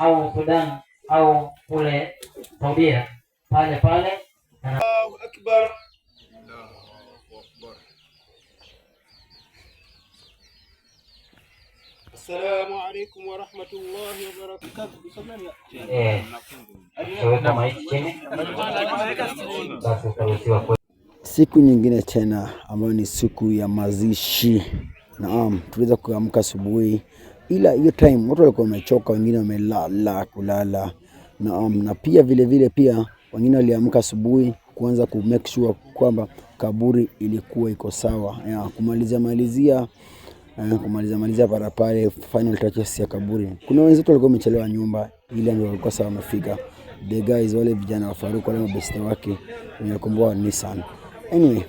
Au Sudan au kule Saudia pale pale. Allahu Akbar. Assalamu alaikum warahmatullahi wabarakatuh. Utaweka maiti chini, basi utaruhusiwa. Siku nyingine tena ambayo ni siku ya mazishi. Naam, tuliweza kuamka asubuhi, ila hiyo time watu walikuwa wamechoka, wengine wamelala kulala. Naam, na pia vile vile pia wengine waliamka asubuhi kuanza ku make sure kwamba kaburi ilikuwa iko sawa, ya, kumalizia malizia kumalizia malizia para pale final touches ya kaburi. Kuna wenzetu walikuwa wamechelewa nyumba, ile ndio walikuwa sawa wamefika. The guys wale vijana wa Faruk wale mabeste wake wenye wakomboa Nissan. Anyway,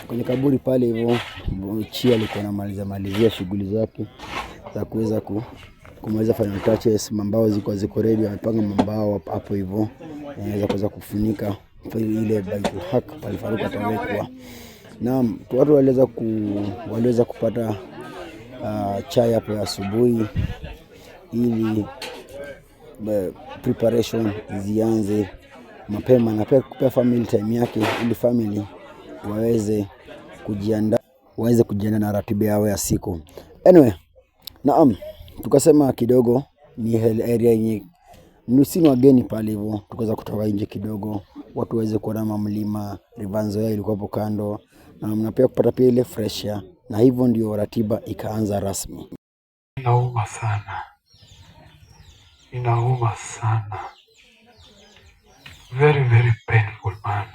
kwenye kaburi pale hivyo Chia alikuwa anamaliza malizia shughuli zake za kuweza kumaliza final touches, mambao ziko ziko ready, amepanga mambao hapo hivyo inaweza kuweza kufunika ile Baitul Haq pale Faruk atawekwa. Naam, watu waliweza kupata chai hapo ya asubuhi ili preparation zianze mapema na pia kupea family time yake ili family waweze kujiandaa na ratiba yao ya siku. Anyway, naam, tukasema kidogo ni area yenye ni si wageni pale hivyo, tukaweza kutoka nje kidogo watu waweze kuona mamlima, River Nzoia ilikuwa hapo kando na pia kupata pia ile fresh air, na hivyo ndio ratiba ikaanza rasmi. Inauma sana, inauma sana, very very painful, man.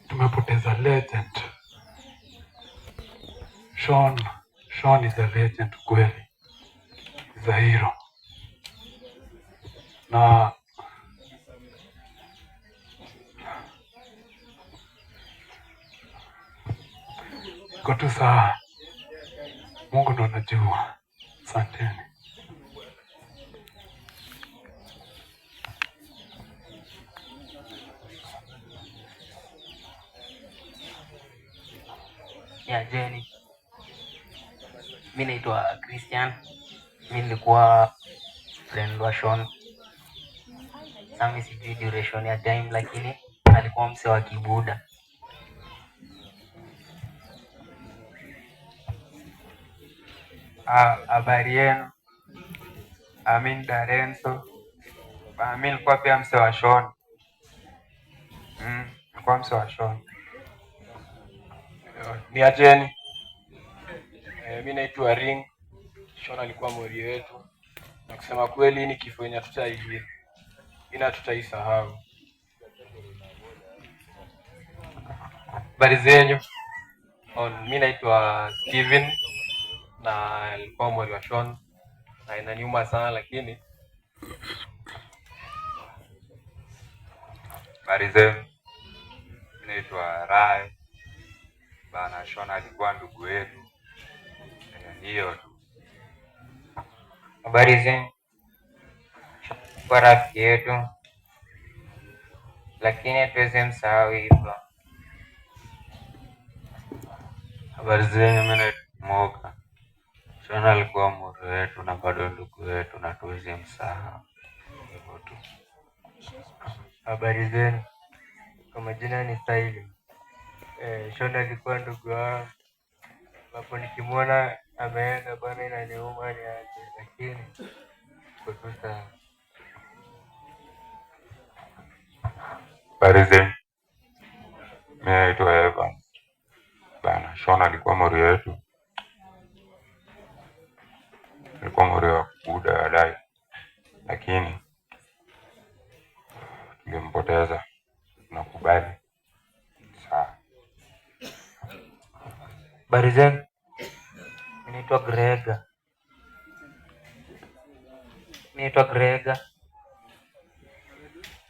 Tumepoteza legend. Sean, Sean is a legend kweli, is a hero na iko tu sawa. Mungu ndo anajua. Asanteni. Ya Jenny. Mi naitwa Christian. Mi nilikuwa friend wa Sean. Sasa sijui duration ya time, lakini alikuwa mse wa kibuda. Habari yenu. Mi ni Darenso. Mi nilikuwa pia mse wa Sean. Nilikuwa mse wa Sean. Ni ajeni. Mi naitwa Ring. Sean alikuwa mori wetu, na kusema kweli ni kifo yenye hatutaihii ina hatutaisahau. Habari zenyu. Mi naitwa Steven na nilikuwa mori wa Sean na inaniuma sana lakini Habari zenu. Mi naitwa Rai. Bana, Sean alikuwa ndugu yetu. Hiyo tu. Habari zenu. Kwa rafiki yetu, lakini hatuwezi msahau hivyo. Habari zenyu, mi naitwa Moka. Sean alikuwa mori wetu na bado ndugu yetu na hatuwezi msahau. Hivyo tu. Habari zenu, kwa majina ni Saili. Sean alikuwa ndugu wangu, ambapo nikimwona ameenda bana inaniuma niache, lakini iko tu sawa. Habari zenu. Mi naitwa Evans. Bana, Sean alikuwa mori wetu. Alikuwa mori wa Buda walai, lakini tulimpoteza. Tunakubali. Sawa. Habari zenu, mi naitwa Grega. Mi naitwa Grega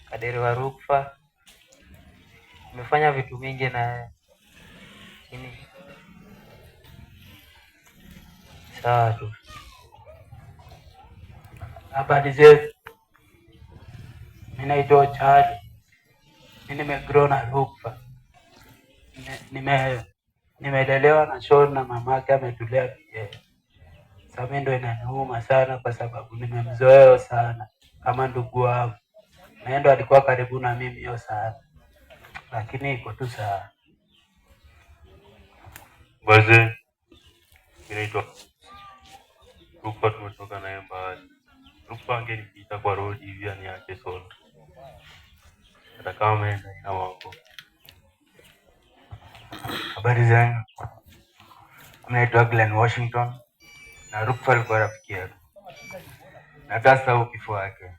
Kaderi wa Rukfa. Nimefanya vitu mingi na yeye, lakini sawa tu. Habari zetu, mi naitwa Ochali. Mi nimegrow na Rukfa. Nimelelewa na Sean na mamake ametulea pia. Sasa mimi ndo inaniuma sana kwa sababu nimemzoea sana kama ndugu wangu. Na yeye ndo alikuwa karibu na mimi hiyo sana. Lakini iko tu sawa. Wazee, mimi naitwa Rufa, tumetoka naye mbali. Rufa angenipita kwa road hivi aniache solo, hata kama ameenda ina mambo. Habari zenu, mimi naitwa Glenn Washington na Rufa alikuwa rafiki yetu, na hata sahau kifo yake.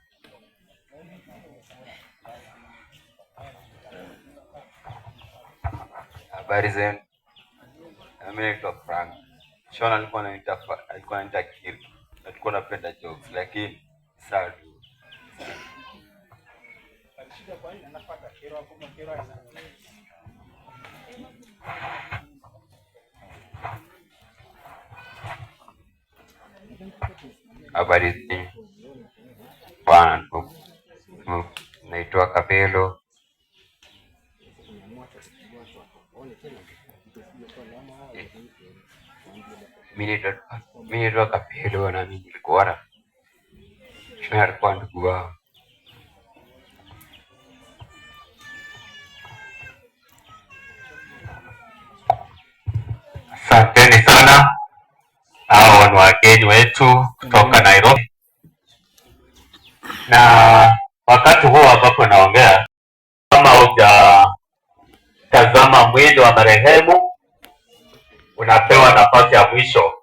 Habari zenu, mimi naitwa Frank. Sean alikuwa ananiita alikuwa ananiita Kirk. Alikuwa anapenda jokes lakini sawa tu. Habari zenu bwana, naitwa Kapelo. Mimi naitwa Kapelo na mimi nilikuwa na Sean alikuwa ndugu wangu. Asanteni sana, hao ni wageni wetu kutoka Nairobi, na wakati huu ambapo naongea, kama hujatazama mwili wa marehemu, unapewa nafasi ya mwisho.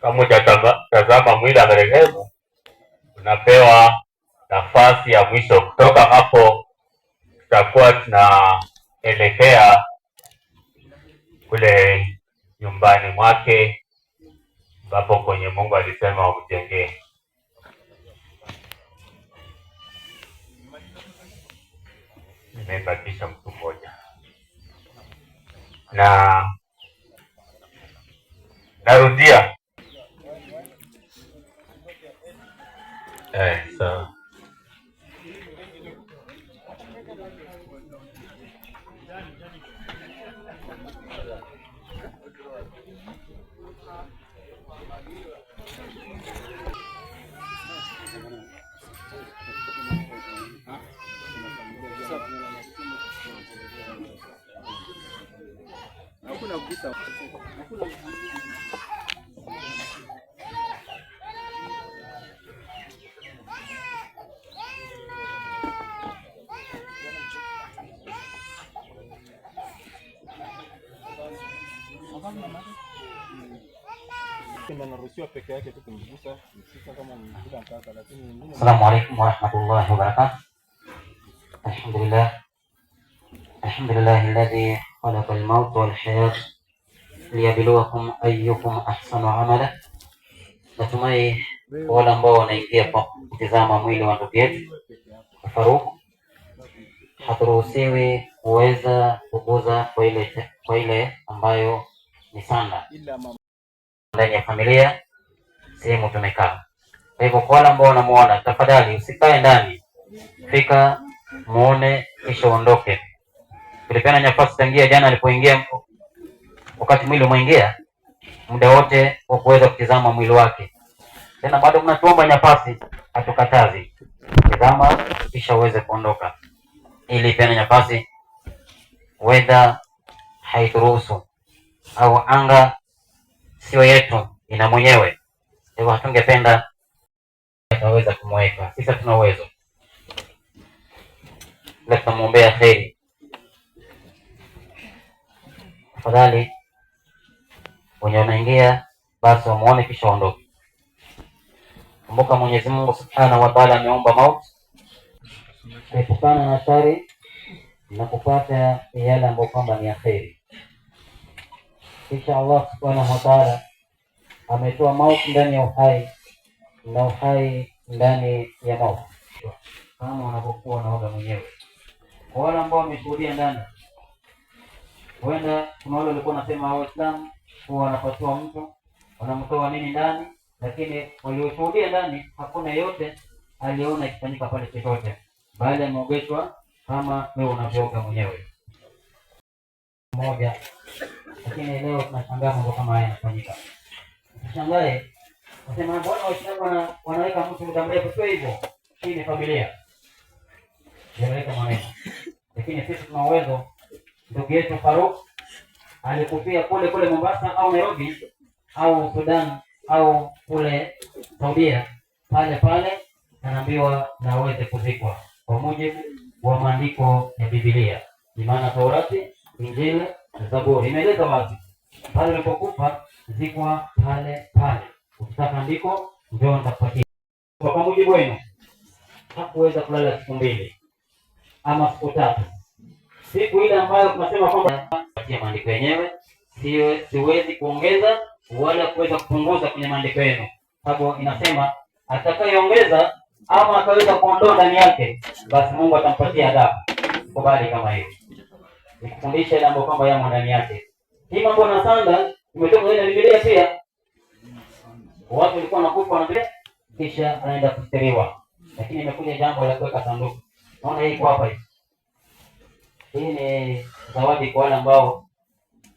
Kama hujatazama mwili wa marehemu, unapewa nafasi ya mwisho. Kutoka hapo tutakuwa tunaelekea kule nyumbani mwake ambapo kwenye Mungu alisema wamjengee. Nimebakisha mtu mmoja na narudia. Sawa. Assalamu alaikum warahmatullahi wabarakatuh. Alhamdulillah, alhamdulillah alladhi khalaqa al-maut wal hayat liyabluwakum ayyukum ahsanu amala. Natumai wale ambao wanaingia kwa kutizama mwili wa ndugu yetu Faruk, haturuhusiwi kuweza kuguza kwa ile ambayo ni sanda ndani ya familia sehemu tumekaa. Kwa hivyo kwa wale ambao wanamuona, tafadhali usikae ndani, fika muone kisha uondoke. Tulipeana nafasi tangia jana alipoingia, wakati mwili umeingia, muda wote wa kuweza kutizama mwili wake. Tena bado mnatuomba nafasi, hatukatazi. Tazama kisha uweze kuondoka, ili peana nafasi. Weather haituruhusu au anga sio yetu, ina mwenyewe. Hivyo hatungependa ataweza kumweka. Sisi hatuna uwezo, ila tunamuombea kheri. Tafadhali wenye wanaingia basi wamuone kisha waondoke. Kumbuka Mwenyezi Mungu Subhanahu wa Ta'ala ameumba mauti kuepukana na shari na kupata yale ambayo kwamba ni ya kheri. Kisha Allah Subhanahu wa Ta'ala ametoa mauti ndani ya uhai na uhai ndani ya mauti, kama unapokuwa unaoga mwenyewe. Kwa wale ambao wameshuhudia ndani, huenda kuna wale walikuwa wanasema Waislamu huwa wanapatiwa mtu wanamtoa nini ndani, lakini walioshuhudia ndani hakuna yeyote aliona ikifanyika pale chochote, bali ameogeshwa kama wewe unavyooga mwenyewe. Moja, Lakini leo tunashangaa mambo kama haya yanafanyika. Usishangae wasema mbona Waislamu wanaweka mtu muda mrefu? Sio hivyo, hii ni familia yanaweka maneno, lakini sisi tuna uwezo. Ndugu yetu Faruk alikufia kule kule Mombasa au Nairobi au Sudan au kule Saudia, pale pale anaambiwa na aweze kuzikwa kwa mujibu wa maandiko ya Biblia, ni maana Taurati, Injili na Zaburi imeeleza wazi, pale ulipokufa zikwa pale pale. Ukitaka andiko njoo nitakupatia. Kwa mujibu wenu hakuweza kulala siku mbili ama siku tatu, siku ile ambayo tunasema kwamba maandiko yenyewe siwezi kuongeza wala kuweza kupunguza kwenye maandiko yenu, sababu inasema atakayeongeza ama akaweza kuondoa ndani yake, basi Mungu atampatia adhabu. Kubali kama hiyo, nikufundisha ile ambayo kwamba yamo ndani yake. Hii mambo na sanda imetoka kwenye Biblia pia. Watu walikuwa wanakufa wanakufa, kisha anaenda kustiriwa, lakini imekuja jambo la kuweka sanduku. Naona hii kwa hapa hii. Hii ni zawadi kwa wale ambao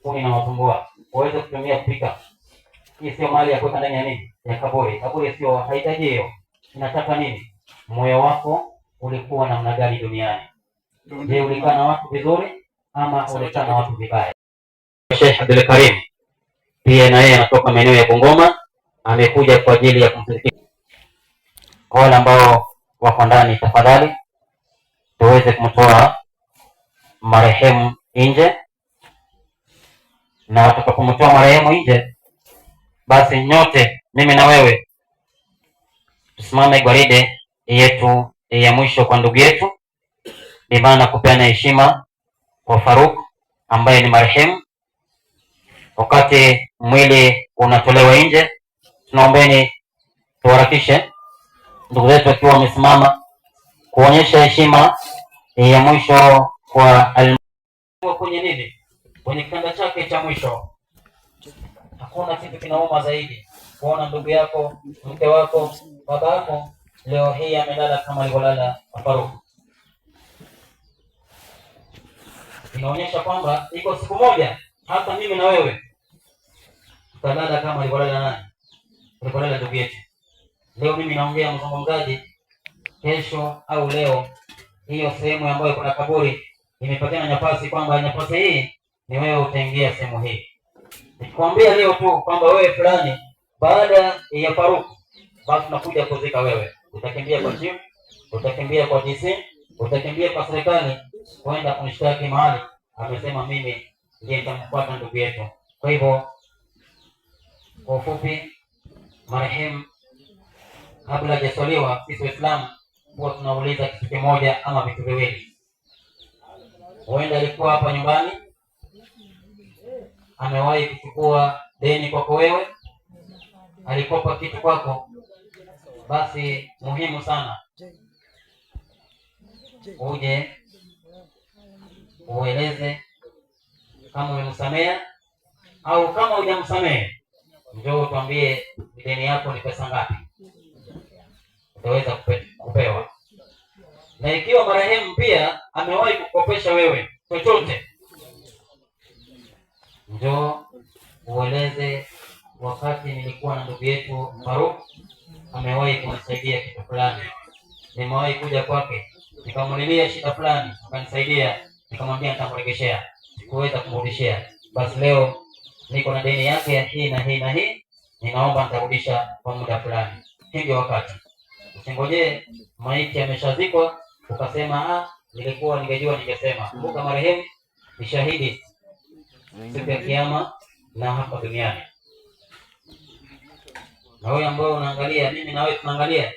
kuni inawasumbua, waweze kutumia kupika. Hii sio mali ya kuweka ndani ya nini, ya kaburi. Kaburi sio, haihitaji hiyo. Inataka nini? Moyo wako ulikuwa namna gani duniani? Je, ulikaa na watu vizuri ama ulikaa na watu vibaya? Sheikh Abdul Karim pia na yeye anatoka maeneo ya Bungoma, amekuja kwa ajili ya kumsindikiza. Kwa wale ambao wako ndani, tafadhali tuweze kumtoa marehemu nje, na tutakapomtoa marehemu nje, basi nyote, mimi na wewe, tusimame gwaride yetu ya mwisho kwa ndugu yetu, bimaana kupeana heshima kwa Faruk ambaye ni marehemu. Wakati mwili unatolewa nje, tunaombeni tuharakishe ndugu zetu wakiwa wamesimama kuonyesha heshima ya mwisho kwa kwenye nini, kwenye kitanda chake cha mwisho. Hakuna kitu kinauma zaidi kuona ndugu yako, mke wako, baba yako leo hii amelala kama alivyolala Faruk. Inaonyesha kwamba iko siku moja hata mimi na wewe tutalala kama alivyolala nani, alivyolala ndugu yetu. Leo mimi naongea mzungumzaji, kesho au leo hiyo sehemu ambayo kuna kaburi imepatiana nafasi kwamba nafasi hii ni wewe utaingia sehemu hii. Nikikwambia leo tu kwamba wewe fulani baada ya Faruk basi nakuja kuzika wewe, utakimbia kwa chief, utakimbia kwa DC, utakimbia kwa serikali kwenda kunishtaki mahali amesema mimi ndiye nitamfuata ndugu yetu. Kwa hivyo kwa ufupi, marehemu kabla hajaswaliwa, sisi Waislamu huwa tunauliza kitu kimoja ama vitu viwili. Huenda alikuwa hapa nyumbani, amewahi kuchukua deni kwako wewe, alikopa kitu kwako, basi muhimu sana uje ueleze kama umemsamea au kama hujamsamehe, njoo utuambie deni yako ni pesa ngapi, utaweza kupewa. Na ikiwa marehemu pia amewahi kukopesha wewe chochote, njoo ueleze, wakati nilikuwa na ndugu yetu Faruk amewahi kunisaidia kitu fulani, nimewahi kuja kwake nikamulilia shida fulani, akanisaidia, nikamwambia nitamrejeshea, sikuweza kumrudishia. Basi leo niko na deni yake ya hii na hii na hii, ninaomba nitarudisha kwa muda fulani. Hivyo wakati usingojee maiti ameshazikwa ukasema ah, nilikuwa ningejua ningesema. Kumbuka marehemu ni shahidi siku ya Kiyama na hapa duniani. Na wewe ambao unaangalia, mimi na wewe tunaangalia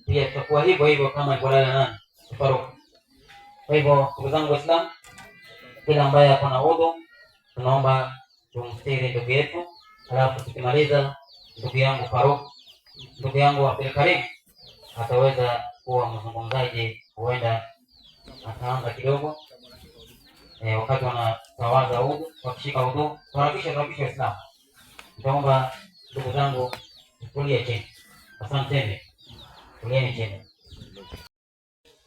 pia, tutakuwa hivyo hivyo kama alivyolala nani Faruk. Kwa hivyo ndugu zangu Waislamu, kila ambaye ako na udhu, tunaomba tumstiri ndugu yetu, alafu tukimaliza, ndugu yangu Faruk, ndugu yangu Abdul Karim ataweza kuwa mzungumzaji, huenda ataanza kidogo wakati wanatawaza udhu, wakishika udhu, tuharakishe tuharakishe Waislamu. Nitaomba ndugu zangu tulie chini, asanteni, tulieni chini.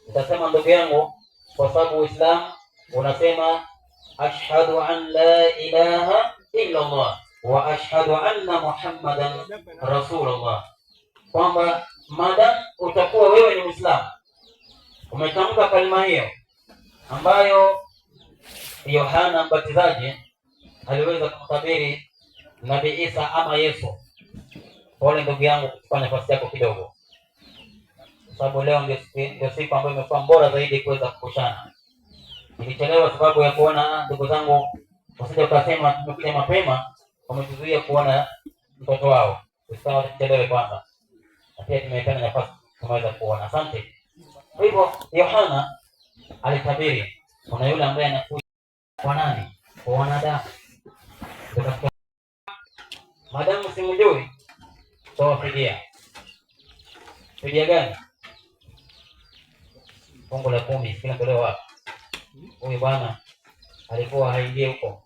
Nitasema ndugu yangu, kwa sababu Uislamu unasema ashhadu an la ilaha illa Allah wa ashhadu anna Muhammadan rasulullah, kwamba madam utakuwa wewe ni Muislamu umetamka kalima hiyo ambayo Yohana Mbatizaji aliweza kumtabiri Nabii Isa ama Yesu. Pole ndugu yangu kuchukua nafasi yako kidogo, kwa sababu leo ndio siku ambayo imekuwa bora zaidi kuweza kukushana. Nilichelewa sababu ya kuona ndugu zangu, usije ukasema tumekuja mapema, wametuzuia kuona mtoto wao. Usawa, tuchelewe kwanza, na pia tumepeana nafasi tumeweza kuona. Asante. Kwa hivyo Yohana alitabiri kuna yule ambaye anakuja kwa nani? Kwa wanadamu. Madamu simjui, toa fidia. Fidia gani? Fungu la 10 kinatolewa wapi? Huyu bwana alikuwa haingii huko.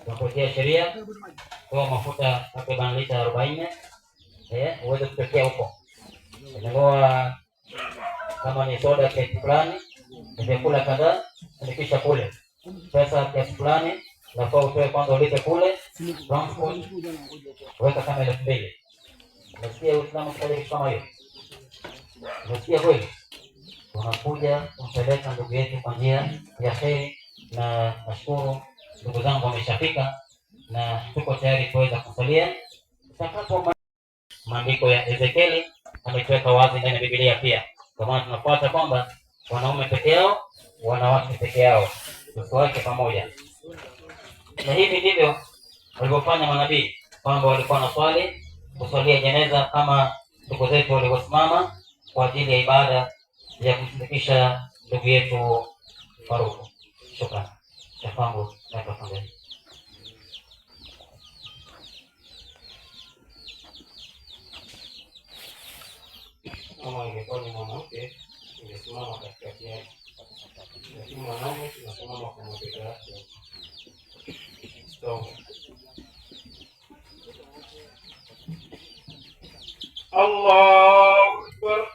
Tunapokea sheria, toa mafuta takriban lita 40, uweze kutokea huko. Ingawa kama ni soda kiasi fulani, ni vyakula kadhaa, andikisha kule. Pesa kiasi fulani, nafaa utoe kwanza ulipe kule. Transport weka kama 2000. Unasikia Uislamu kufanya kitu kama hiyo? Unasikia kweli? Tunakuja kumpeleka ndugu yetu kwa njia ya kheri, na nashukuru ndugu zangu wameshafika na tuko tayari kuweza kusalia. Tutakapo maandiko ya Ezekieli ametuweka wazi ndani ya Biblia pia, kwa maana tunafuata kwamba wanaume peke yao, wanawake peke yao, tusiwake pamoja. Na hivi ndivyo walivyofanya manabii, kwamba walikuwa na swali kuswalia jeneza kama ndugu zetu walivyosimama kwa ajili ya ibada ya kumsindikisha ndugu yetu Faruku. Shukrani. Shafangu na tafadhali. Kama ingekuwa ni mwanamke ingesimama katikati yake, lakini mwanaume tunasimama kwa mabega yake. Stop. Allahu Akbar.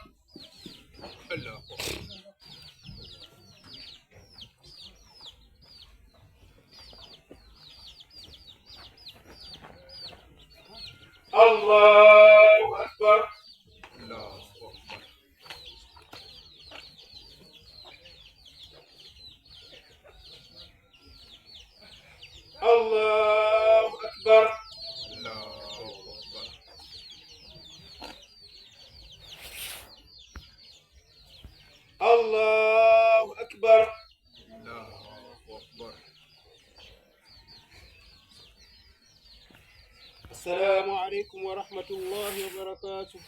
Allahu Akbar. Allahu Akbar. Allahu Akbar. السلام عليكم ورحمة الله وبركاته.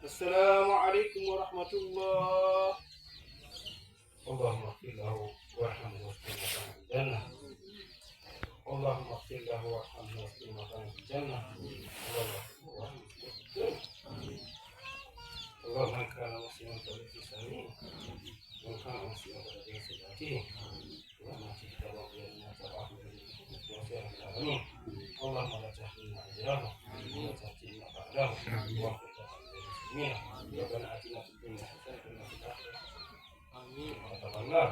السلام عليكم ورحمة الله. اللهم اغفر له وارحمه واسكنه مكانه في الجنة. اللهم اغفر له وارحمه واسكنه مكانه في الجنة. اللهم اغفر له وارحمه واسكنه في الجنة. اللهم من كان مسلما فليس سمين، ومن كان مسلما فليس سيئاته. اللهم ات كتابه بيدنا تبعه وسيره العالمين. اللهم لا تحرمنا اجره ولا تفتنا بعده، واغفر لنا وللمسلمين. ربنا اتنا في الدنيا حسنه وفي الاخره امين وعذاب النار.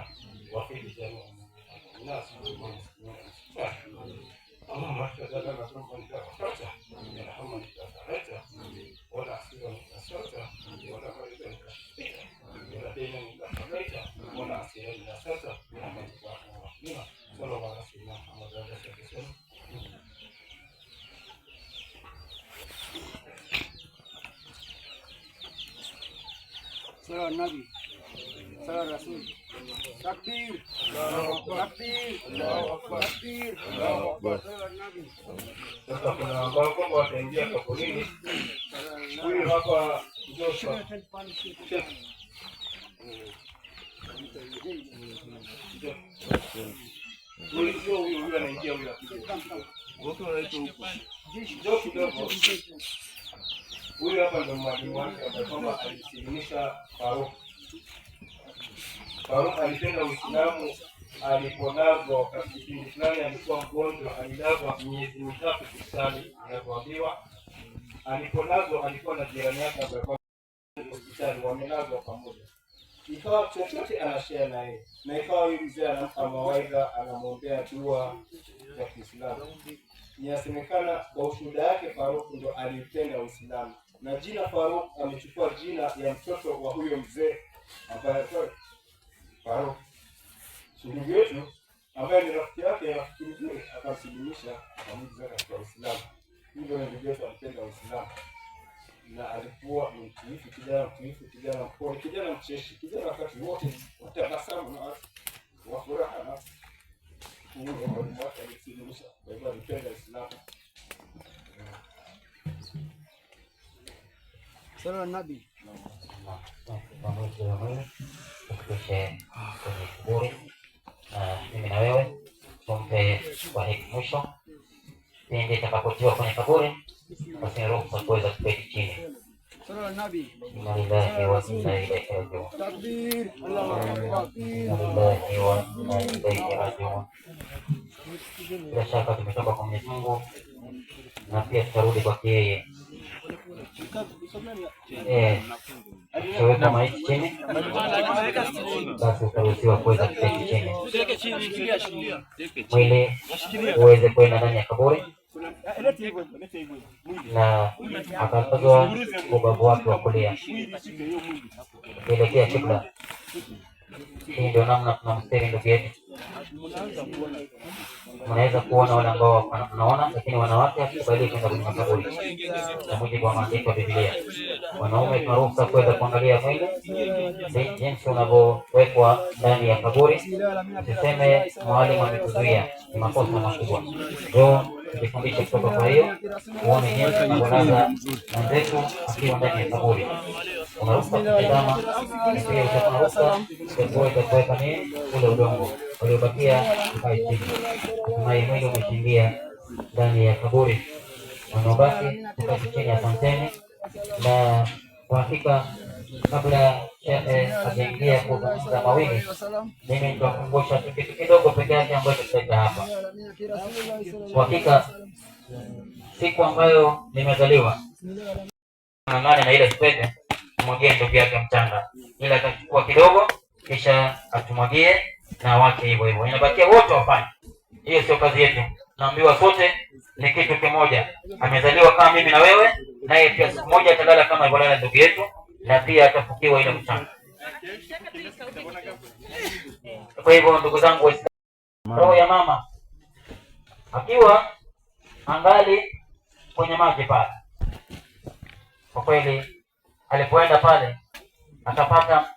واغفر لجميع المؤمنين والمسلمين والمسلمات. اللهم اغفر لنا ذنوبنا اذا غفرته، وارحمنا اذا فرجته، ولا عسيرا اذا سرته، ولا مريضا اذا شفيته، ولا دينا اذا قضيته، ولا عسيرا اذا سرته، برحمتك يا ارحم الراحمين. صلى الله على سيدنا محمد وعلى اله وصحبه وسلم. صلى على النبي، صلى على الرسول. تكبير، تكبير، تكبير. صلى على النبي. Sasa kuna ambao kwamba wataingia kaburini. Huyu hapa Joshua. Chef. Huyu sio huyu, huyu anaingia huyu akija. Wote wanaitwa huku. Njoo kidogo. Huyu hapa ndo mwalimu wake ambaye kwamba alisilimisha Faruk. Faruk alipenda Uislamu alipolazwa wakati kipindi fulani alikuwa mgonjwa, alilazwa miezi 3 hospitali anavyoambiwa. Alipolazwa alikuwa na jirani yake ambaye kwamba hospitali wamelazwa pamoja. Ikawa chochote anashare naye, na ikawa huyu mzee anampa mawaidha, anamwombea dua ya Kiislamu. Inasemekana kwa ushuhuda yake Faruk ndo aliupenda Uislamu, na jina Faruk amechukua jina ya mtoto wa huyo mzee ambaye alikuwa Faruk, ndugu yetu ambaye ni rafiki yake, rafiki mzuri, akamsilimisha akamwingiza katika Uislamu. Hivyo ndugu yetu alipenda Uislamu na alikuwa ni mtiifu, kijana mtiifu, kijana mpole, kijana mcheshi, kijana wakati wote watabasamu na watu wa furaha na huyo mwalimu wake alimsilimisha. Kwa hivyo alipenda Uislamu. Sala nabi. Tufikishe kwenye kaburi na mimi na wewe tumpe kwa hiki mwisho pindi itakapotiwa kwenye kaburi, basi ni ruhusa kuweza kuketi chini. Sala nabi. Inna lillahi wa inna ilaihi rajiun. Takbir. Allahu akbar. Inna lillahi wa inna ilaihi rajiun. Bila shaka tumetoka kwa Mwenyezi Mungu na pia tutarudi kwake yeye. Ukiweka maiti chini, basi utaruhusiwa kuweza kuketi chini, mwili uweze kwenda ndani ya kaburi na akatazwa ubavu wake wa kulia kuelekea kibla. Hii ndio namna tunamstiri ndugu yetu. Mnaweza kuona wale ambao wanaona, lakini wanawake hatukubaliwi kwenda kwenye makaburi kwa mujibu wa maandiko ya Biblia. Wanaume tuna ruhusa kuweza kuangalia mwili jinsi unavyowekwa ndani ya kaburi. Usiseme mwalimu ametuzuia, ni makosa makubwa. Njoo tujifundishe kutoka kwa hiyo, uone jinsi tunavyolaza mwenzetu akiwa ndani ya kaburi. Una ruhusa kutazama, na pia utakuwa na ruhusa ya kuweza kuweka nini ule udongo uliobakia ukae chini. Hatimaye mwili umeshingia ndani ya kaburi, wanaobaki tuketi chini. Asanteni. Na kwa hakika kabla shehe hajaingia kuzungumza mawili, mimi nitakumbusha tu kitu kidogo peke yake ambacho tutaleta hapa. Kwa hakika siku ambayo nimezaliwa ng'ang'ane na ile spede tumwagie ndugu yake mchanga, ila atachukua kidogo kisha atumwagie na wake hivyo hivyo, inabakia wote wafanye. Hiyo sio kazi yetu, naambiwa sote ni kitu kimoja. Amezaliwa kama mimi na wewe, naye pia siku moja atalala kama alivyolala ndugu yetu, na pia atafukiwa ile mchanga. Kwa hivyo ndugu zangu Waislamu, roho ya mama akiwa angali kwenye maji pale, kwa kweli alipoenda pale akapata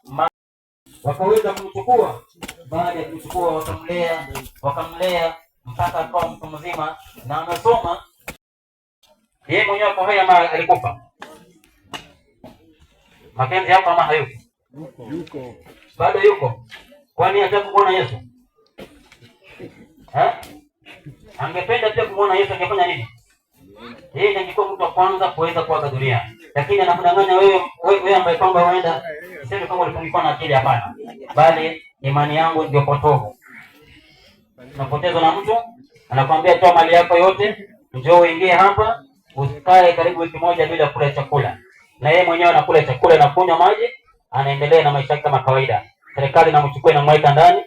wakaweza kumchukua. Baada ya kumchukua wakamlea, wakamlea mpaka akawa mtu mzima na anasoma. Yeye mwenyewe ako hai ama alikufa? Mapenzi yako ama hayuko? Yuko. Bado yuko. Kwani hataki kuona Yesu? Eh? Angependa pia kumuona Yesu, angefanya nini? Yeye ndiye angekuwa mtu wa kwanza kuweza kuaga dunia, lakini anakudanganya wewe, wewe ambaye kwamba huenda sisemi kwamba ulipungukiwa na akili, hapana, bali imani yangu ndio potovu. Unapotezwa na mtu anakuambia toa mali yako yote, njoo uingie hapa, usikae karibu wiki moja bila kula chakula, na yeye mwenyewe anakula chakula na kunywa maji, anaendelea na maisha yake kama kawaida. Serikali inamchukua inamweka ndani,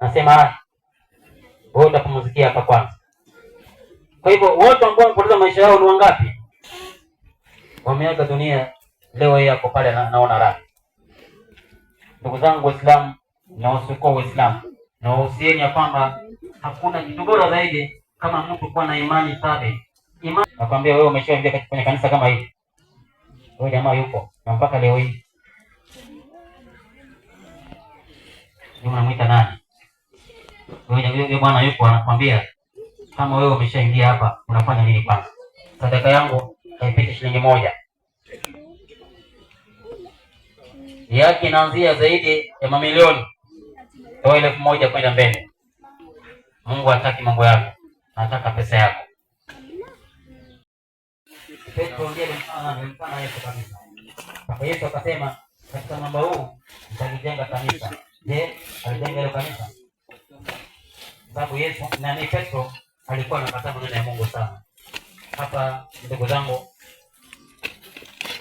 nasema ah, wewe utapumzikia hapa kwanza. Kwa hivyo wote ambao wamepoteza maisha yao ni wangapi? Wameaga dunia leo, yeye ako pale anaona raha. Ndugu zangu Waislamu na wasiokuwa Waislamu, na wahusieni ya kwamba hakuna kitu bora zaidi kama mtu kuwa na imani thabiti. Imani nakwambia wewe, umeshaingia kwenye kanisa kama hili, wewe jamaa yuko na mpaka leo hii unamwita nani? Wewe bwana yuko anakwambia kama wewe umeshaingia hapa unafanya nini kwanza? Sadaka yangu haipiti shilingi moja, yake inaanzia zaidi ya mamilioni, toa 1000 kwenda mbele. Mungu hataki mambo yako, anataka pesa yako. Petro ndiye alimfana Yesu kabisa. Hapo Yesu akasema katika mwamba huu nitalijenga kanisa. Je, alijenga hilo kanisa? Sababu Yesu nani, Petro alikuwa anakataa maneno ya Mungu sana. Hapa ndugu zangu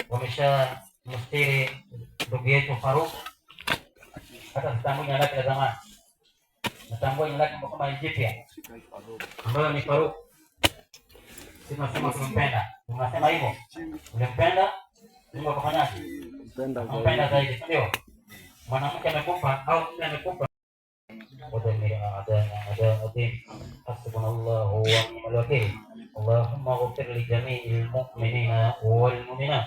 wamesha mstiri ndugu yetu Faruk. Hata sitambui jina lake la zamani, natambua jina lake kama jipya ambayo ni Faruk. Sisi tunasema tumpenda, tunasema hivyo, ulimpenda Mungu akafanyaje? Akampenda zaidi, si ndio? Mwanamke amekufa au mume amekufa, ودمر أعداءنا أعداء الدين، حسبنا الله ونعم الوكيل. اللهم اغفر لجميع المؤمنين والمؤمنات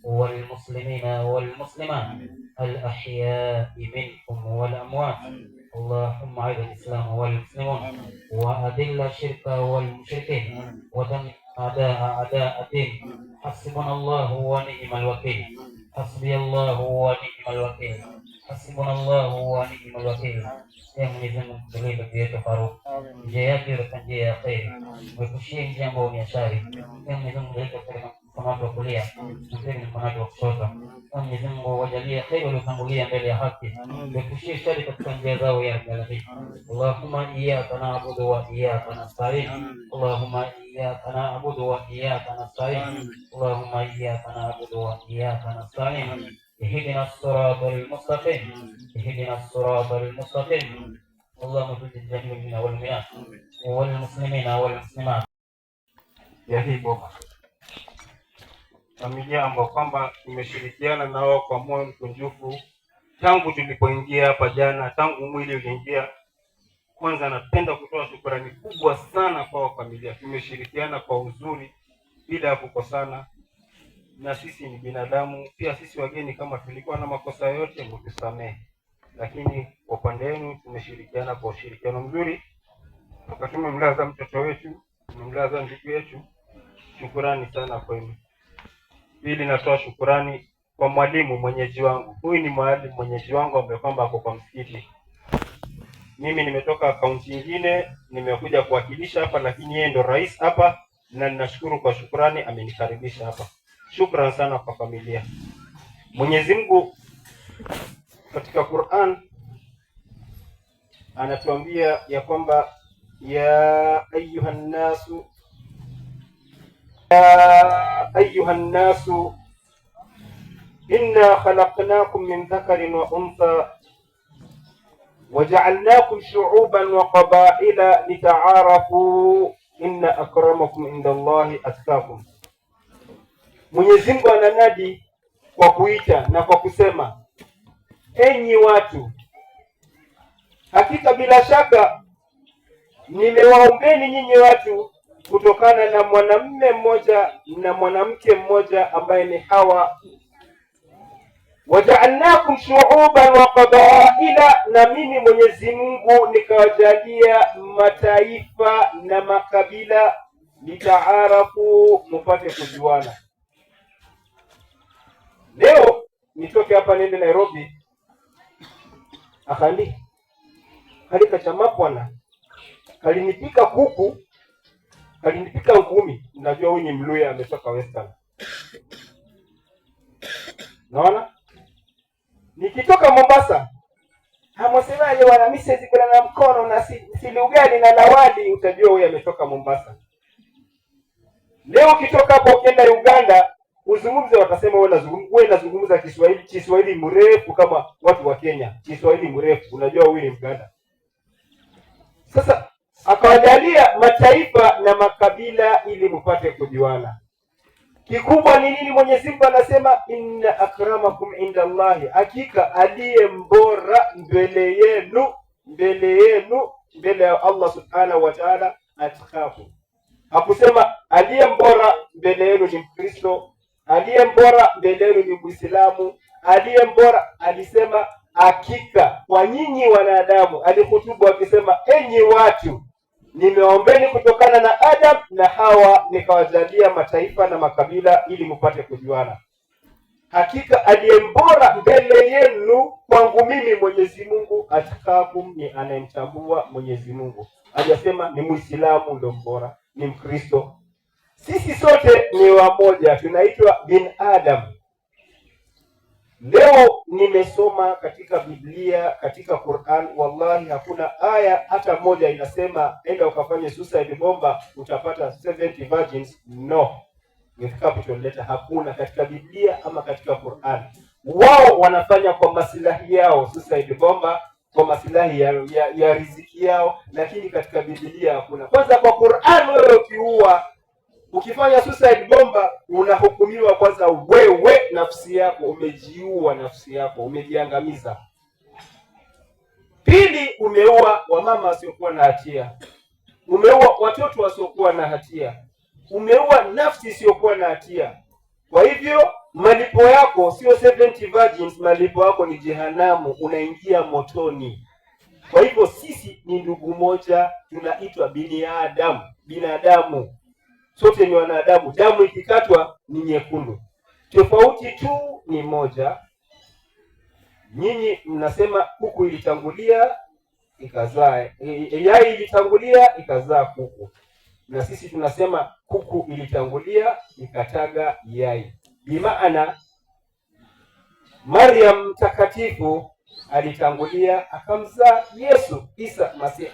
والمسلمين والمسلمات الأحياء منهم والأموات. اللهم أعز الإسلام والمسلمون وأذل الشرك والمشركين ودمر أعداء أعداء الدين. حسبنا الله ونعم الوكيل. حسبي الله ونعم الوكيل. حسبنا الله ونعم الوكيل. Ee Mwenyezi Mungu, mtulie ndugu yetu Faruk, njia yake iwe njia ya kheri, mwepushie njia ambayo ni ya shari. Ee Mwenyezi Mungu, jalie katika mkono wake wa kulia, mpeni mkono wake wa kushoto. Ee Mwenyezi Mungu, wajalie kheri waliotangulia mbele ya haki, mwepushie shari katika njia zao ya rabbil alamin. اللهم إياك نعبد وإياك نستعين. اللهم إياك نعبد وإياك نستعين. اللهم إياك نعبد وإياك نستعين. اهدنا الصراط المستقيم. اهدنا الصراط المستقيم. اللهم اغفر لجميع المؤمنين والمؤمنات والمسلمين والمسلمات. Ya hii boma, familia ambao kwamba tumeshirikiana na wao kwa moyo mkunjufu tangu tulipoingia hapa jana, tangu mwili uliingia. Kwanza napenda kutoa shukrani kubwa sana kwa familia, tumeshirikiana kwa uzuri bila ya kukosana, na sisi ni binadamu pia, sisi wageni, kama tulikuwa na makosa yote mtusamehe, lakini kwa upande wenu tumeshirikiana kwa ushirikiano mzuri, toka tumemlaza mtoto wetu, tumemlaza ndugu yetu. Shukurani sana kwenu. Pili, natoa shukurani kwa mwalimu mwenyeji wangu. Huyu ni mwalimu mwenyeji wangu ambaye kwamba ako kwa msikiti. Mimi nimetoka kaunti nyingine, nimekuja kuwakilisha hapa, lakini yeye ndo rais hapa, na ninashukuru kwa shukurani, amenikaribisha hapa. Shukran sana kwa familia. Mwenyezi Mungu katika Qur'an anatuambia ya kwamba يا أيها الناس يا أيها الناس إنا خلقناكم من ذكر وأنثى وجعلناكم شعوبا وقبائل لتعارفوا إن أكرمكم عند الله أتقاكم. Mwenyezi Mungu ananadi kwa kuita na kwa kusema, enyi watu, hakika bila shaka nimewaumbeni nyinyi watu kutokana na mwanamume mmoja na mwanamke mmoja ambaye ni Hawa. وجعلناكم شعوبا وقبائل, na mimi Mwenyezi Mungu nikawajalia mataifa na makabila, لتعارفوا, mupate kujuana. Leo nitoke hapa niende Nairobi, akandi kalika cha mapwana kalinipika kuku, kalinipika ngumi. Najua huyu ni Mluya ametoka Western. Naona nikitoka Mombasa hamwasemaje bwana, mimi siwezi kula na mkono na sili ugali na lawali, utajua huyu ametoka Mombasa. Leo ukitoka hapo ukienda Uganda uzungumze, watasema wewe unazungumza Kiswahili, Kiswahili mrefu kama watu wa Kenya, Kiswahili mrefu, unajua huyu ni Mganda. Sasa akawajalia mataifa na makabila ili mpate kujuana. Kikubwa ni nini? Mwenyezi Mungu anasema إن أكرمكم عند الله, hakika aliye mbora mbele yenu mbele ya Allah سبحانه وتعالى أتقاكم. Hakusema aliye mbora mbele yenu ni Mkristo, aliye mbora mbele yenu ni Muislamu, aliye mbora, alisema hakika kwa nyinyi wanadamu. Alihutubu akisema, enyi watu, nimeombeni kutokana na Adam na Hawa nikawajalia mataifa na makabila ili mpate kujuana. Hakika aliye mbora mbele yenu kwangu mimi Mwenyezi Mungu أتقاكم, ni anayemtambua Mwenyezi Mungu. Hajasema ni Muislamu ndo mbora, ni Mkristo. Sisi sote ni wamoja, tunaitwa bin Adam. Leo nimesoma katika Biblia, katika Quran, wallahi hakuna aya hata moja inasema enda ukafanye suicide bomba utapata 70 virgins. No, with capital letter, hakuna katika Biblia ama katika Quran. Wao wanafanya kwa masilahi yao suicide bomba, kwa masilahi ya riziki yao, lakini katika Biblia hakuna. Kwanza kwa Qur'an, wewe ukiua, ukifanya suicide bomba unahukumiwa kwanza, wewe nafsi yako umejiua, nafsi yako umejiangamiza. Pili, umeua wamama wasiokuwa na hatia, umeua watoto wasiokuwa na hatia, umeua nafsi isiyokuwa na hatia. Kwa hivyo malipo yako sio 70 virgins, malipo yako ni jehanamu, unaingia motoni. Kwa hivyo sisi ni ndugu moja, tunaitwa binadamu, binadamu sote ni wanadamu. Damu ikikatwa ni nyekundu, tofauti tu ni moja. Nyinyi mnasema kuku ilitangulia ikazaa yai, ilitangulia ikazaa kuku, na sisi tunasema kuku ilitangulia ikataga yai. Bimaana Maryam mtakatifu alitangulia akamzaa Yesu Isa Masihi.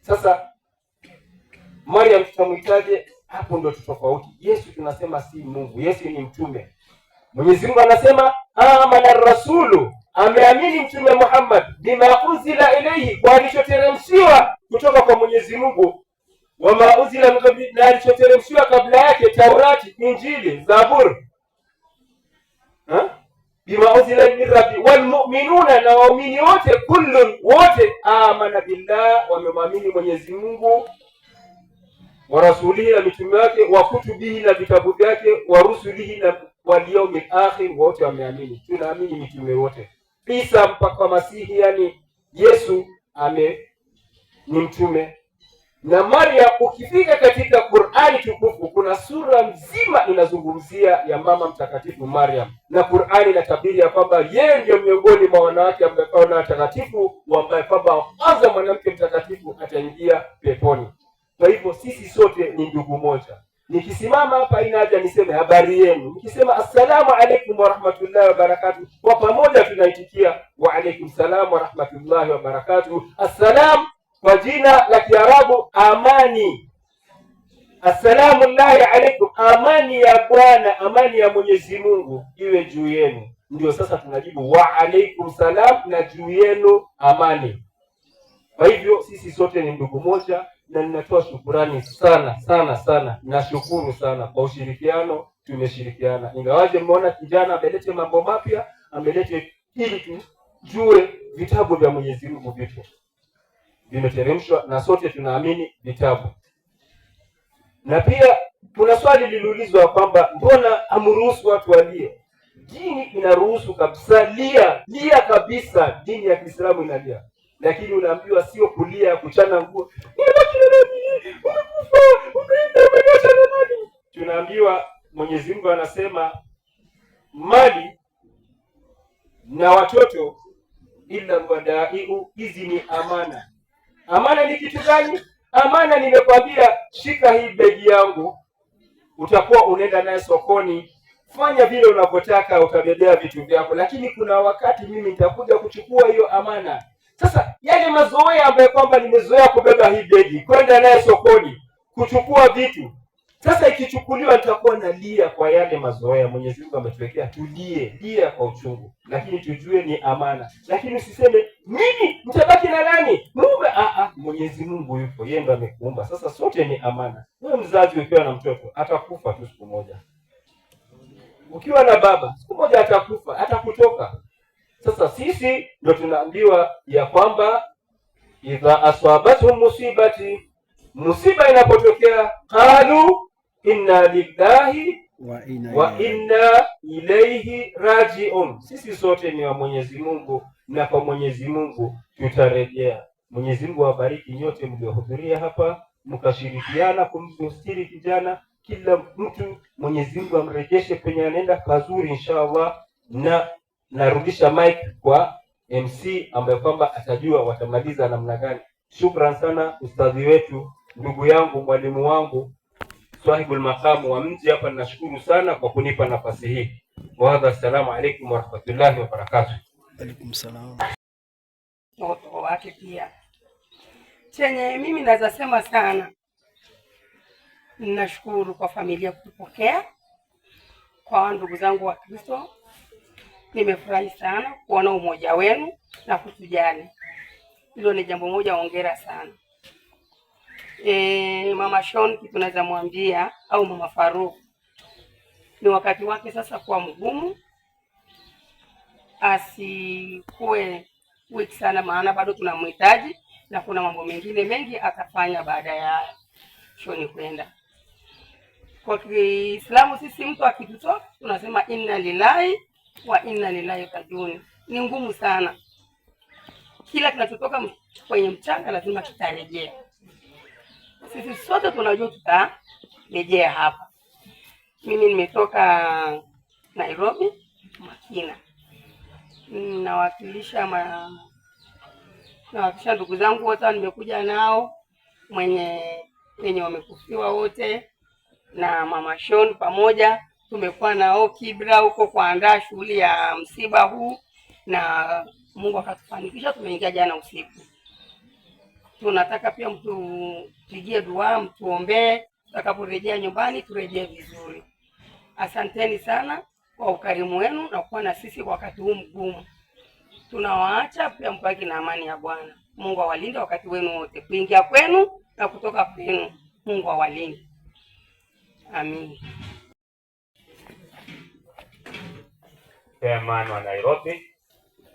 Sasa Maryam tutamwitaje? Hapo ndo tofauti. Yesu tunasema si Mungu, Yesu ni mtume. Mwenyezi Mungu anasema amana rasulu, ameamini mtume Muhammad bima unzila ilaihi, kwa alichoteremshiwa kutoka kwa Mwenyezi Mungu, wama unzila min qabli, na alichoteremshiwa kabla yake, Taurati, Injili, Zabur, bima unzila min rabbi walmuminuna, na waumini wote, kullun, wote, amana billah, wamemwamini Mwenyezi Mungu wa rasulihi, na mitume wake, wa kutubihi, na vitabu vyake, wa rusulihi, na wal yaumil akhir, wote wameamini. Tunaamini mitume wote, Isa mpaka Masihi, yani Yesu ame ni mtume na Maryam. Ukifika katika Qur'ani tukufu kuna sura mzima inazungumzia ya mama mtakatifu Maryam, na Qur'ani inatabiri ya kwamba yeye ndio miongoni mwa wanawake ambao na watakatifu, ambaye kwamba kwanza mwanamke mtakatifu ataingia peponi. Kwa hivyo sisi sote ni ndugu moja. Nikisimama hapa ina haja niseme habari yenu. Nikisema assalamu alaikum warahmatullahi wabarakatuh, kwa pamoja tunaitikia wa alaikum salam warahmatullahi wabarakatuh. Assalam kwa jina la Kiarabu amani. Assalamu llahi alaikum, amani ya Bwana, amani ya Mwenyezi Mungu iwe juu yenu. Ndio sasa tunajibu wa alaikum salam, na juu yenu amani. Kwa hivyo sisi sote ni ndugu moja, na ninatoa shukurani sana sana sana, nashukuru sana kwa ushirikiano, tumeshirikiana. Ingawaje mmeona kijana amelete mambo mapya, amelete ili tujue vitabu vya Mwenyezi Mungu vipo vimeteremshwa, na sote tunaamini vitabu. Na pia kuna swali liliulizwa kwamba mbona amruhusu watu walie? Dini inaruhusu kabisa, lia lia kabisa, dini ya Kiislamu inalia, lakini unaambiwa sio kulia, kuchana nguo, umebaki na nani? Umekufa, umeenda, umeacha na nani? Tunaambiwa Mwenyezi Mungu anasema mali na watoto illa wadaiu, hizi ni amana. Amana ni kitu gani? Amana, nimekwambia shika hii begi yangu, utakuwa unaenda naye sokoni, fanya vile unavyotaka, utabebea vitu vyako, lakini kuna wakati mimi nitakuja kuchukua hiyo amana. Sasa yale mazoea ambayo kwamba nimezoea kubeba hii begi, kwenda naye sokoni, kuchukua vitu, sasa ikichukuliwa nitakuwa nalia kwa yale mazoea Mwenyezi Mungu ametuwekea, tulie, lia kwa uchungu, lakini tujue ni amana. Lakini usiseme mimi nitabaki na nani mume. Mwenyezi Mungu yupo, yeye ndo amekuumba. Sasa sote ni amana. Wewe mzazi ukiwa na mtoto atakufa tu siku moja, ukiwa na baba siku moja atakufa, atakutoka. Sasa sisi ndo tunaambiwa ya kwamba idha aswabathum musibati, musiba inapotokea, qalu inna lillahi wa inna ilaihi rajiun. Sisi sote ni wa Mwenyezi Mungu na kwa Mwenyezi Mungu tutarejea. Mwenyezi Mungu awabariki nyote mliohudhuria hapa mkashirikiana kumstiri kijana. Kila mtu Mwenyezi Mungu amrejeshe penye anaenda pazuri inshallah, na narudisha mic kwa MC ambaye kwamba atajua watamaliza namna gani. Shukran sana ustadhi wetu, ndugu yangu, mwalimu wangu, swahibul maqamu wa mji hapa, ninashukuru sana kwa kunipa nafasi hii. Wa assalamu alaikum warahmatullahi wabarakatuh. Alaikum salam. Watoto wake pia. Chenye mimi naweza sema sana, ninashukuru kwa familia kutupokea, Kwa ndugu zangu wa Kristo, nimefurahi sana kuona umoja wenu na kutujali. Hilo ni jambo moja, hongera sana. Mama Shon, kitu naweza mwambia au Mama Faruk, ni wakati wake sasa kuwa mgumu, asikuwe weak sana, maana bado tunamhitaji na kuna mambo mengine mengi atafanya baada ya Shoni kwenda. Kwa Kiislamu sisi mtu akitutoa tunasema inna lillahi wa inna ilaihi rajiun. Ni ngumu sana, kila kinachotoka kwenye mchanga lazima kitarejea. Sisi sote tunajua tutarejea hapa. Mimi nimetoka Nairobi Makina, nawakilisha ndugu zangu wote nimekuja nao, mwenye wenye wamekufiwa wote na Mama Shon pamoja tumekuwa nao Kibra huko kuandaa shughuli ya msiba huu, na Mungu akatufanikisha, tumeingia jana usiku. Tunataka pia mtupigie dua, mtuombee, tutakaporejea nyumbani turejee vizuri. Asanteni sana kwa ukarimu wenu na kuwa na sisi kwa wakati huu mgumu. Tunawaacha pia mbaki na amani ya Bwana. Mungu awalinde wakati wenu wote, kuingia kwenu na kutoka kwenu. Mungu awalinde. Amin. Chairman wa Nairobi,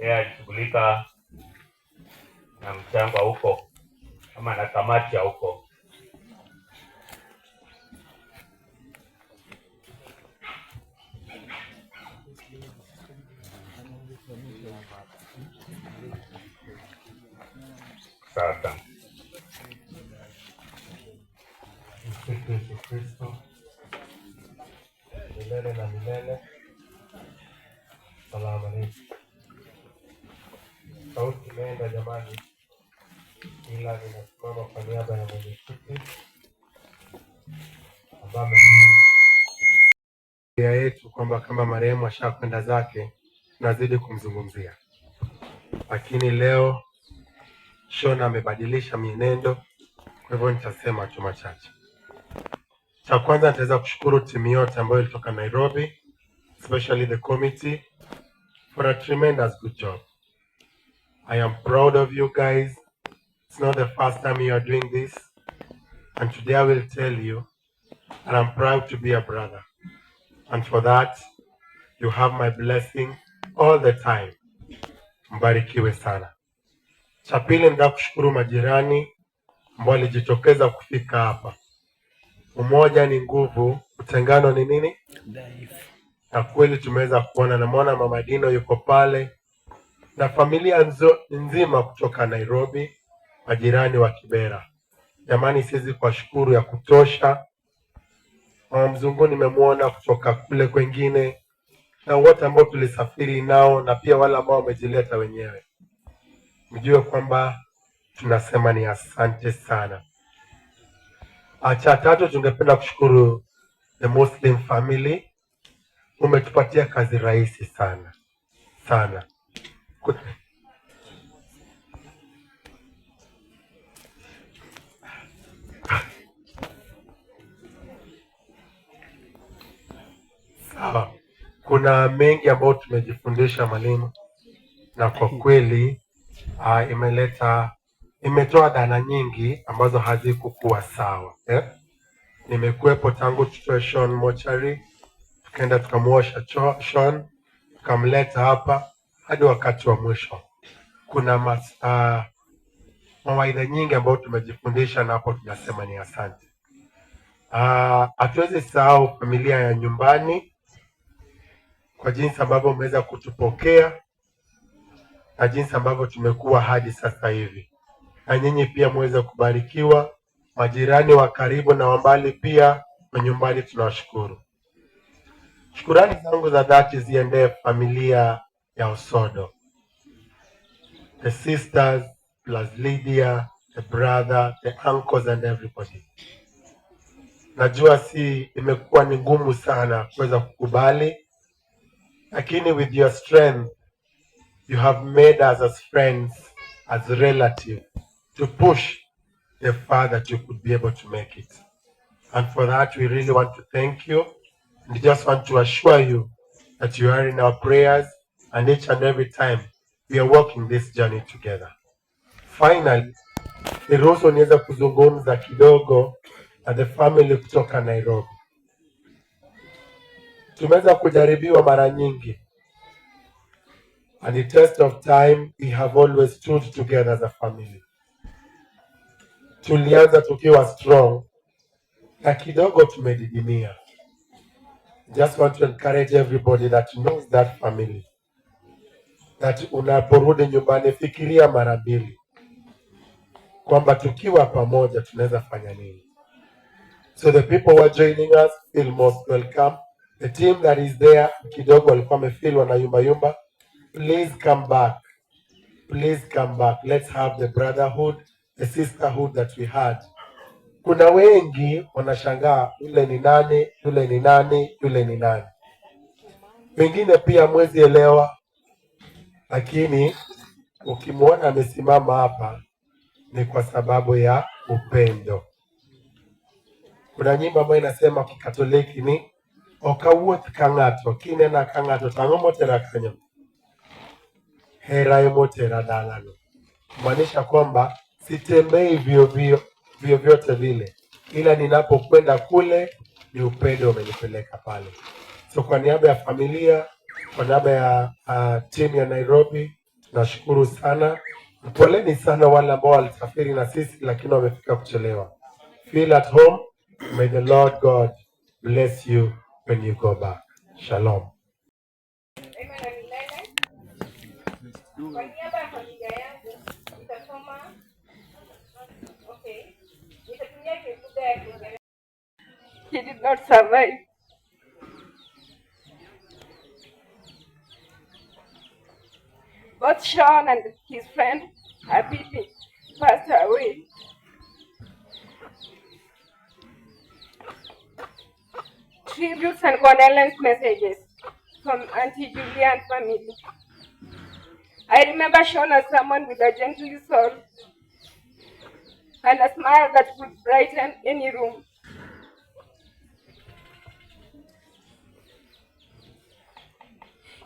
yeye alishughulika na mchango wa huko ama na kamati ya huko. Sasa Msifu Yesu Kristo milele na milele. Salamu alaikum. Sauti imeenda jamani, ila ninasimama kwa niaba ya mwenyekiti ambaye yetu kwamba kama marehemu ashakwenda zake tunazidi kumzungumzia, lakini leo Shona amebadilisha mienendo, kwa hivyo nitasema tu machache. Cha kwanza nitaweza kushukuru timu yote ambayo ilitoka Nairobi, especially the committee for a tremendous good job. I am proud of you guys. It's not the first time you are doing this, and today I will tell you that I'm proud to be a brother, and for that you have my blessing all the time. Mbarikiwe sana. Cha pili, nataka kushukuru majirani ambao walijitokeza kufika hapa. Umoja ni nguvu, utengano ni nini? Dhaifu. Na kweli tumeweza kuona, namwona Mama Dino yuko pale na familia nzima kutoka Nairobi, majirani wa Kibera. Jamani, siwezi kuwashukuru ya kutosha. Mama Mzungu nimemwona kutoka kule kwengine, na wote ambao tulisafiri nao na pia wale ambao wamejileta wenyewe, mjue kwamba tunasema ni asante sana. Cha tatu, tungependa kushukuru the Muslim family, umetupatia kazi rahisi sana sana. Sawa, kuna mengi ambayo tumejifundisha mwalimu, na kwa kweli imetoa dhana nyingi ambazo hazikukuwa sawa eh? Nimekuwepo tangu tutoe Sean mochari, tukaenda tukamuosha Sean, tukamleta hapa hadi wakati wa mwisho. Kuna mawaidha nyingi ambayo tumejifundisha, na hapo tunasema ni asante. Hatuwezi sahau familia ya nyumbani kwa jinsi ambavyo umeweza kutupokea na jinsi ambavyo tumekuwa hadi sasa hivi, na nyinyi pia muweze kubarikiwa, majirani wa karibu na wa mbali pia wa nyumbani, tunawashukuru. Shukurani zangu za dhati ziendee familia ya Osodo, the sisters plus Lydia, the brother, the uncles and everybody. Najua si imekuwa ni ngumu sana kuweza kukubali, lakini with your strength you have made us as friends, as relatives, to push the far that you could be able to make it. And for that we really want to thank you. We just want to assure you that you are in our prayers, and each and every time we are walking this journey together. Finally, niruhusu niweze kuzungumza kidogo na the family kutoka Nairobi. Tumeweza kujaribiwa mara nyingi, and the test of time we have always stood together as a family. Tulianza tukiwa strong na kidogo tumedidimia. Just want to encourage everybody that knows that family that unaporudi nyumbani fikiria mara mbili kwamba tukiwa pamoja tunaweza fanya nini. So the people who are joining us feel most welcome. The team that is there kidogo walikuwa wamefeel wana yumba yumba, please come back, please come back. Let's have the brotherhood, the sisterhood that we had. Kuna wengi wanashangaa yule ni nani, yule ni nani, yule ni nani. Wengine pia hamwezi elewa, lakini ukimwona amesimama hapa ni kwa sababu ya upendo. Kuna nyimbo ambayo inasema Kikatoliki ni ok awuoth ka ng'ato kinena ka ng'ato to ang'o motera kanyo? Hera emotera dalano. Kumaanisha kwamba sitembei vyo vyovyote vile, ila ninapokwenda kule ni upendo umenipeleka pale. So kwa niaba ya familia, kwa niaba ya timu ya Nairobi, tunashukuru sana. Poleni sana wale ambao walisafiri na sisi lakini wamefika kuchelewa. Feel at home. May the Lord God bless you when you go back. Shalom. Daima na milele. Kwa niaba ya familia yangu nitasoma, okay, nitatumia lugha ya Kiingereza. He did not survive. Both Sean and his friend Habibi passed away. Tributes and condolence messages from Auntie Julia and family. I remember Sean as someone with a gentle soul and a smile that would brighten any room.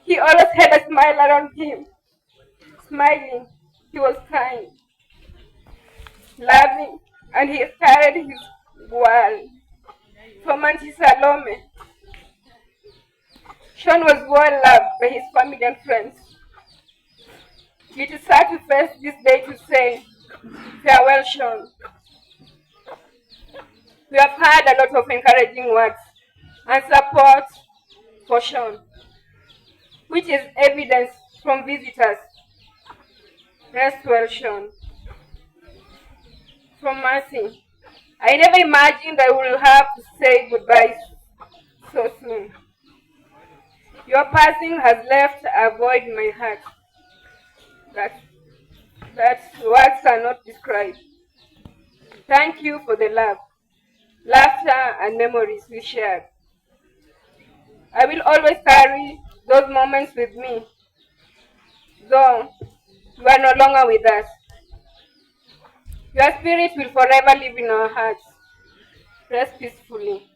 He always had a smile around him. Smiling, he was kind, loving, and he carried his world. From Auntie Salome, Sean was well loved by his family and friends. It is sad to face this day to say, farewell, Sean. We have had a lot of encouraging words and support for Sean, which is evidence from visitors. Rest well, Sean. From Mercy, I never imagined I would have to say goodbye so soon. Your passing has left a void in my heart that words cannot describe. Thank you for the love, laughter, and memories we shared. I will always carry those moments with me, though you are no longer with us. Your spirit will forever live in our hearts. Rest peacefully.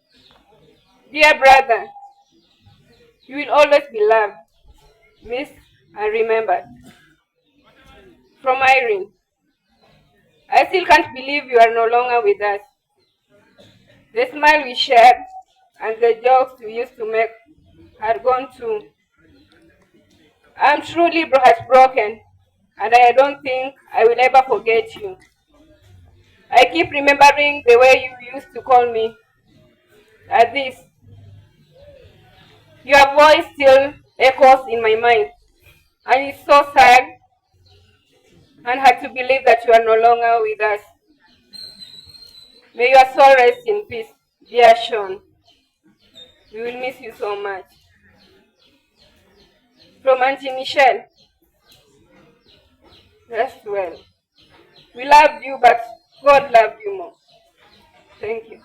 Dear brother, you will always be loved, missed, and remembered. From Irene, I still can't believe you are no longer with us. The smile we shared and the jokes we used to make are gone too. I'm truly heartbroken, and I don't think I will ever forget you. I keep remembering the way you used to call me at this. Your voice still echoes in my mind, and it's so sad and hard to believe that you are no longer with us. May your soul rest in peace, dear Sean. We will miss you so much. From Auntie Michelle, rest well. We loved you, but God loved you more. Thank you.